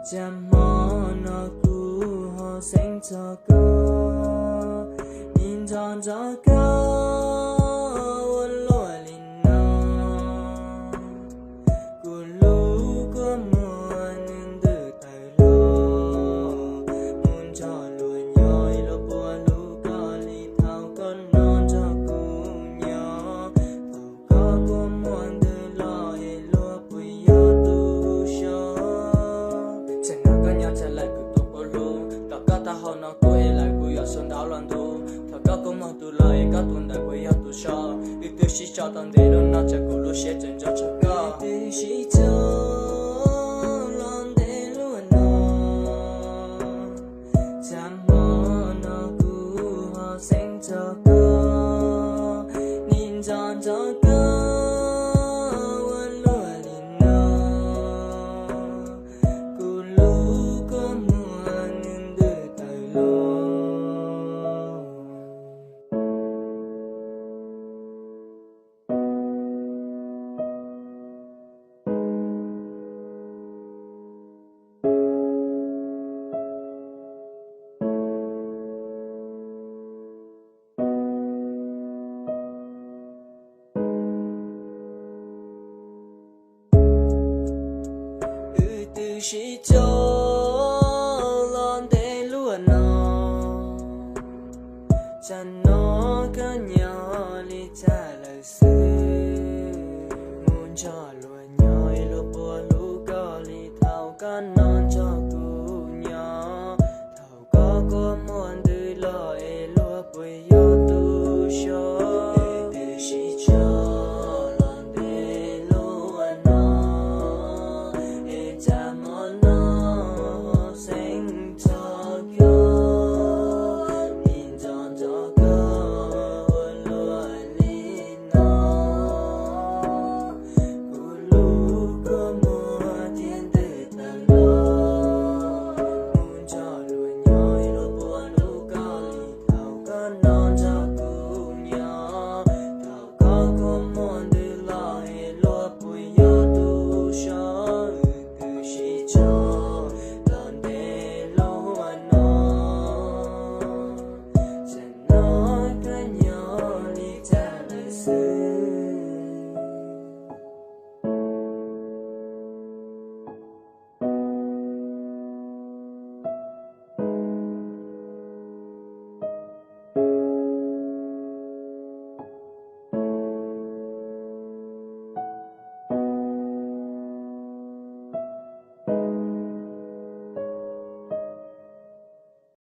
Cas hmo no kuv ho xeeb txog koj, nim nco nco koj ua luaj li no. Kuv lub kua muag nws ntws tawm los, mus nrog luag nyob ib luag puas hlub koj li thaum koj no nrog kuv nyob. Thaum koj kua muag ntws los es luag puas yog tus so? Tsam no koj nyob tsam lawm kuv tus puas hlub, tom koj taub hau no kuv es lawm kuv yuav suav ntau los ntuj. Thaum koj kua muag ntws los es koj tus ntawd puas yog tus so? Wb twb sib tso tau ntev lub no tsam kuv lub siab tseem nco tshaj koj. Wb twb sib tso los ntev luaj no, cas hmo no kuv ho xeeb txog koj, nim nco nco koj ua luaj li no. Kuv lub kua muag nws ntws tawm los. Wb twb sib tso los ntev luaj no, tsam no koj nyob li cas lawm xwb. Mus nrog luag nyob ib luag puas hlub koj li thaum koj no